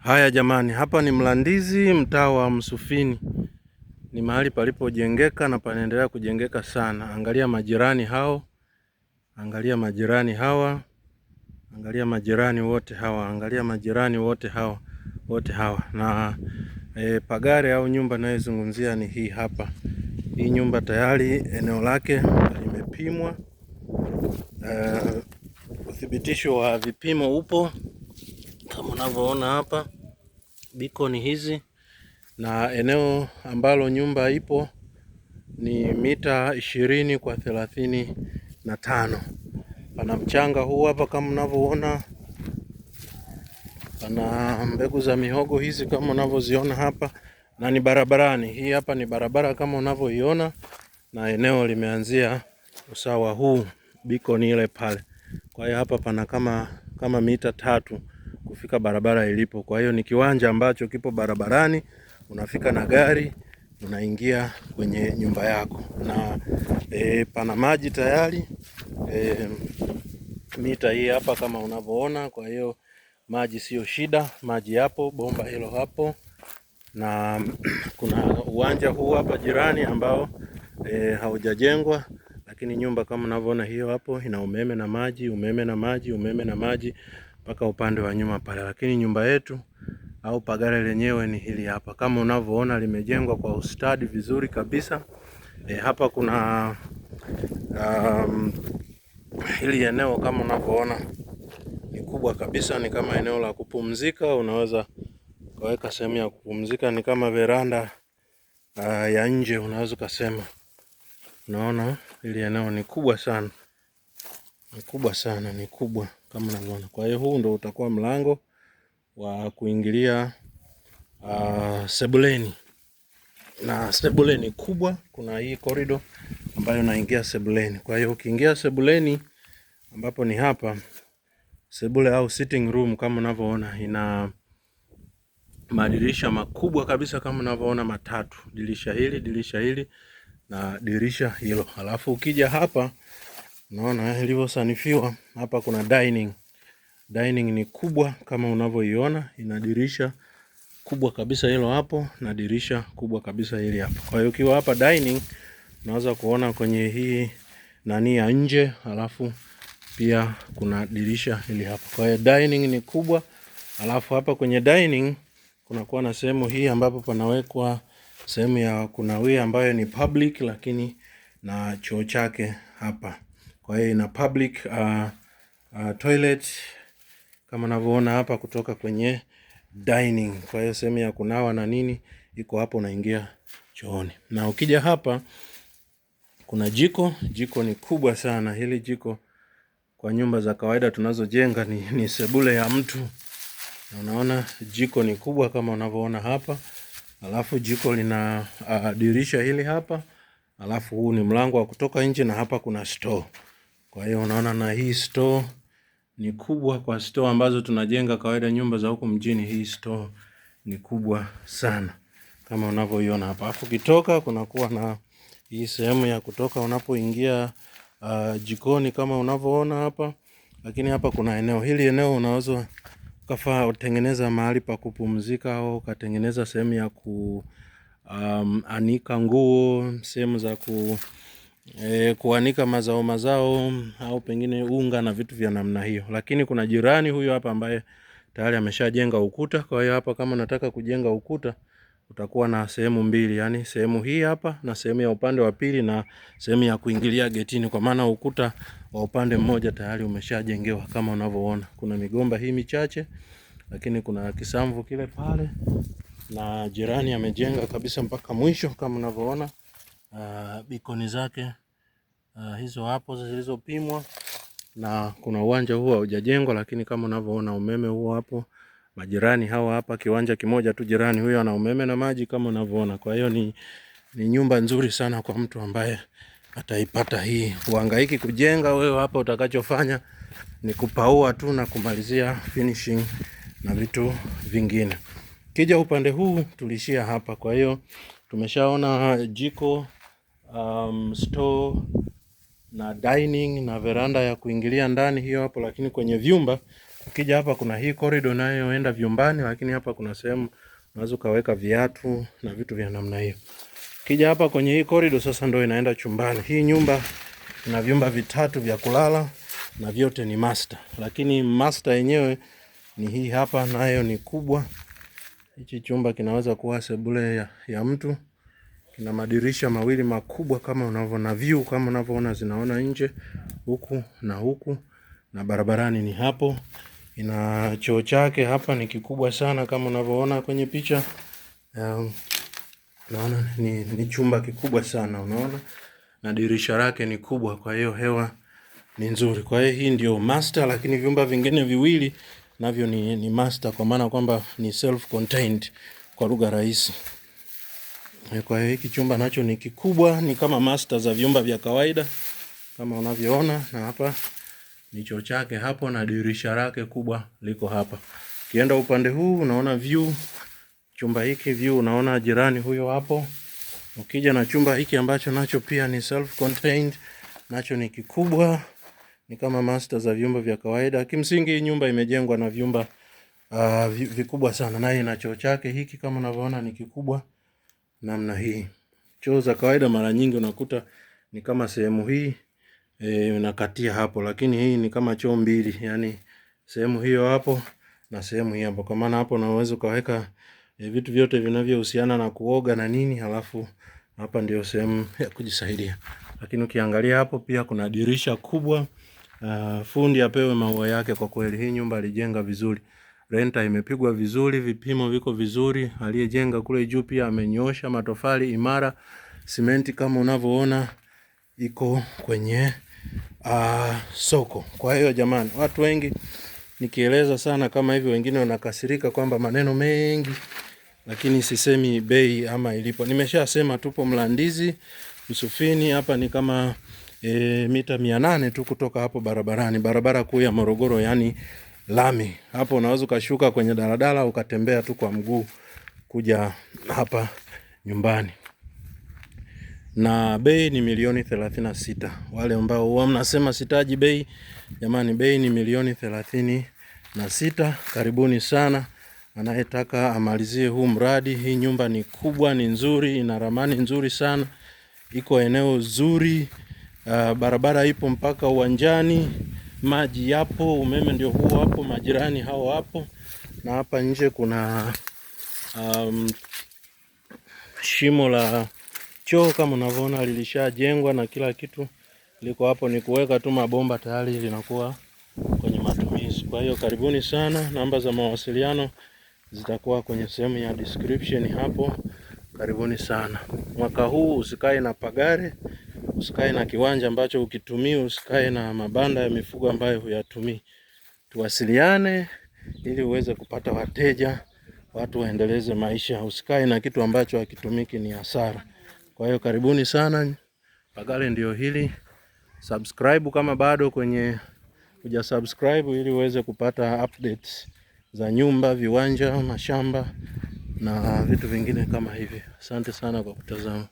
Haya jamani, hapa ni Mlandizi, mtaa wa Msufini. Ni mahali palipojengeka na panaendelea kujengeka sana. Angalia majirani hao, angalia majirani hawa, angalia majirani wote hawa, angalia majirani wote hawa, wote hawa. Na pagare au nyumba nayozungumzia ni hii hapa. Hii nyumba tayari eneo lake limepimwa. Uthibitisho wa vipimo upo kama unavyoona hapa, beacon hizi, na eneo ambalo nyumba ipo ni mita 20 kwa 35. Pana mchanga huu hapa kama mnavyoona, pana mbegu za mihogo hizi kama unavyoziona hapa, na ni barabarani. Hii hapa ni barabara kama unavyoiona, na eneo limeanzia usawa huu, beacon ile pale. Kwa hiyo hapa pana kama mita 3 kufika barabara ilipo. Kwa hiyo ni kiwanja ambacho kipo barabarani, unafika na gari unaingia kwenye nyumba yako, na pana maji tayari, mita hii hapa kama unavyoona. Kwa hiyo maji sio shida, maji yapo, bomba hilo hapo, na kuna uwanja huu hapa jirani ambao haujajengwa, lakini nyumba kama unavyoona hiyo hapo ina umeme na maji, umeme na maji, umeme na maji mpaka upande wa nyuma pale. Lakini nyumba yetu au pagare lenyewe ni hili hapa, kama unavyoona limejengwa kwa ustadi vizuri kabisa. Hapa kuna hili eneo kama unavyoona ni kubwa kabisa, ni kama eneo la kupumzika. Unaweza ukaweka sehemu ya kupumzika, ni kama veranda ya nje unaweza ukasema. Unaona hili eneo ni kubwa sana, ni kubwa sana, ni kubwa kama unavyoona. Kwa hiyo huu ndo utakuwa mlango wa kuingilia sebuleni, na sebuleni kubwa. Kuna hii corridor ambayo unaingia sebuleni. Kwa hiyo ukiingia sebuleni, ambapo ni hapa sebule au sitting room, kama unavyoona ina madirisha makubwa kabisa kama unavyoona matatu, dirisha hili, dirisha hili na dirisha hilo. Alafu ukija hapa unaona ilivyosanifiwa hapa, kuna dining. Dining ni kubwa kama unavyoiona, ina dirisha kubwa kabisa hilo hapo na dirisha kubwa kabisa hili hapo. Kwa hiyo ukiwa hapa dining unaweza kuona kwenye hii nani ya nje, alafu pia kuna dirisha hili hapa. Kwa hiyo dining ni kubwa, alafu hapa kwenye dining kunakuwa na sehemu hii ambapo panawekwa sehemu ya kunawia ambayo ni public, lakini na choo chake hapa. Kwa hiyo ina public toilet kama unavyoona hapa kutoka kwenye dining. Kwa hiyo sehemu ya kunawa na nini iko hapo, unaingia chooni. Na ukija hapa kuna jiko. Jiko ni kubwa sana hili jiko, kwa nyumba za kawaida tunazojenga ni sebule ya mtu. Na unaona jiko ni kubwa kama unavyoona hapa. Alafu jiko lina dirisha hili hapa. Alafu huu ni mlango wa kutoka nje na hapa kuna store. Kwa hiyo unaona na hii store ni kubwa kwa store ambazo tunajenga kawaida nyumba za huku mjini. Hii store ni kubwa sana kama unavyoiona hapa. Alafu ukitoka kunakuwa na hii sehemu ya kutoka unapoingia jikoni kama unavyoona hapa. Lakini hapa kuna eneo hili, eneo unaweza ukafaa utengeneza mahali pa kupumzika au ukatengeneza sehemu ya ku anika nguo, sehemu za kuanika mazao au pengine unga na vitu vya namna hiyo. Lakini kuna jirani huyu hapa ambaye tayari ameshajenga ukuta. Kwa hiyo hapa kama unataka kujenga ukuta utakuwa na sehemu mbili, yani sehemu hii hapa na sehemu ya upande wa pili na sehemu ya kuingilia getini, kwa maana ukuta wa upande mmoja tayari umeshajengewa kama unavyoona. Kuna migomba hii michache, lakini kuna kisamvu kile pale na jirani amejenga kabisa mpaka mwisho kama unavyoona. Beacon zake hizo hapo zilizopimwa, na kuna uwanja huu haujajengwa, lakini kama unavyoona umeme huo hapo. Majirani hawa hapa, kiwanja kimoja tu, jirani huyo ana umeme na maji kama unavyoona. Kwa hiyo ni nyumba nzuri sana kwa mtu ambaye ataipata hii. Uhangaiki kujenga wewe hapa, utakachofanya ni kupaua tu na kumalizia finishing na vitu vingine. Kija upande huu tulishia hapa, kwa hiyo tumeshaona jiko, store na dining na veranda ya kuingilia ndani hiyo hapo, lakini kwenye vyumba Ukija hapa kuna hii corridor inayoenda vyumbani, lakini hapa kuna sehemu unaweza ukaweka viatu na vitu vya namna hiyo. Ukija hapa kwenye hii corridor sasa ndio inaenda chumbani. Hii nyumba ina vyumba vitatu vya kulala na vyote ni master, lakini master yenyewe ni hii hapa, nayo ni kubwa. Hichi chumba kinaweza kuwa sebule ya mtu. Kina madirisha mawili makubwa kama unavyoona, view kama unavyoona zinaona nje huku na huku, na barabarani ni hapo. Ina choo chake hapa ni kikubwa sana kama unavyoona kwenye picha. Naona ni chumba kikubwa sana unaona, na dirisha lake ni kubwa, kwa hiyo hewa ni nzuri. Kwa hiyo hii ndio master, lakini vyumba vingine viwili navyo ni master, kwa maana kwamba ni self contained kwa lugha rahisi. Kwa hiyo hiki chumba nacho ni kikubwa, ni kama master za vyumba vya kawaida kama unavyoona, na hapa ni choo chake hapo na dirisha lake kubwa liko hapa. Ukienda upande huu unaona view chumba hiki view, unaona jirani huyo hapo. Ukija na chumba hiki ambacho nacho pia ni self contained, nacho ni kikubwa, ni kama master za vyumba vya kawaida. Kimsingi hii nyumba imejengwa na vyumba vikubwa sana, naye ina choo chake hiki kama unavyoona ni kikubwa namna hii. Choo za kawaida mara nyingi unakuta ni kama sehemu hii unakatia hapo, lakini hii ni kama choo mbili, yani sehemu hiyo hapo na sehemu hii hapo, kwa maana hapo unaweza ukaweka vitu vyote vinavyohusiana na kuoga na nini, halafu hapa ndio sehemu ya kujisaidia. Lakini ukiangalia hapo pia kuna dirisha kubwa. Fundi apewe maua yake kwa kweli, hii nyumba alijenga vizuri. Renta imepigwa vizuri, vipimo viko vizuri. Aliyejenga kule juu pia amenyosha matofali imara, simenti kama unavyoona iko kwenye soko. Kwa hiyo jamani, watu wengi nikieleza sana kama hivi, wengine wanakasirika kwamba maneno mengi, lakini sisemi bei ama ilipo. Nimeshasema tupo Mlandizi Msufini, hapa ni kama mita 800 tu kutoka hapo barabarani, barabara kuu ya Morogoro, yani lami. Hapo unaweza ukashuka kwenye daladala ukatembea tu kwa mguu kuja hapa nyumbani, na bei ni milioni 36. Wale ambao huwa mnasema sitaji bei, jamani, bei ni milioni 36. Karibuni sana anayetaka amalizie huu mradi. Hii nyumba ni kubwa, ni nzuri, ina ramani nzuri sana, iko eneo zuri. Barabara ipo mpaka uwanjani, maji yapo, umeme ndio huo hapo, majirani hao hapo, na hapa nje kuna shimo la choo kama unavyoona lilishajengwa na kila kitu liko hapo, ni kuweka tu mabomba tayari linakuwa kwenye matumizi. Kwa hiyo karibuni sana, namba za mawasiliano zitakuwa kwenye sehemu ya description hapo. Karibuni sana. Mwaka huu usikae na pagare, usikae na kiwanja ambacho ukitumii, usikae na mabanda ya mifugo ambayo huyatumii. Tuwasiliane ili uweze kupata wateja, watu waendeleze maisha. Usikae na kitu ambacho hakitumiki, ni hasara. Kwa hiyo karibuni sana. Pagare ndio hili. Subscribe kama bado kwenye huja subscribe ili uweze kupata updates za nyumba, viwanja, mashamba na vitu vingine kama hivi. Asante sana kwa kutazama.